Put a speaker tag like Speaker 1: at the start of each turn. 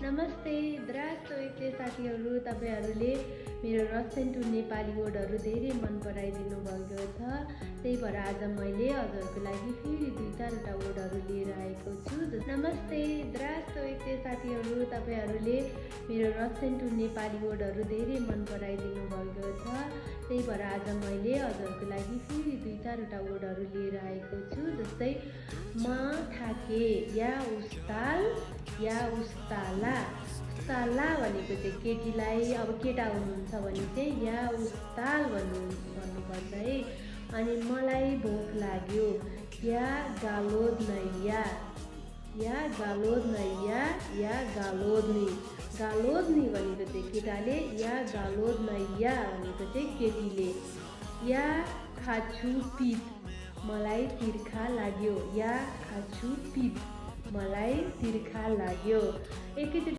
Speaker 1: नमस्ते द्रासोइते साथीहरू, तपाईहरूले मेरो रसेन्ट टु नेपाली वर्डहरू धेरै मन पराइदिनु भएको छ। त्यही भएर आज मैले हजुरहरूको लागि फेरि 2-4वटा वर्डहरू लिएर आएको छु। नमस्ते द्रासोइते साथीहरू, तपाईहरूले मेरो रसेन्ट टु नेपाली वर्डहरू धेरै मन पराइदिनु भएको छ। त्यही भएर आज मैले हजुरहरूको लागि फेरि 2-4वटा वर्डहरू लिएर आएको छु। जस्तै म थाके, या उस्ताल या उस्ताला। उस्ताला भनेको चाहिँ केटीलाई, अब केटा हुनुहुन्छ भने चाहिँ या उस्ताल भन्नुपर्छ है। अनि मलाई भोक लाग्यो, या गालोद्नैया, या गालोद्नैया, या गालोद्नी। गालोद्नी भनेको चाहिँ केटाले, या गालोद्नैया भनेको चाहिँ केटीले। या खाछु पिप, मलाई तिर्खा लाग्यो, या खाछु पिप, मलाई तिर्खा लाग्यो। एकैचोटि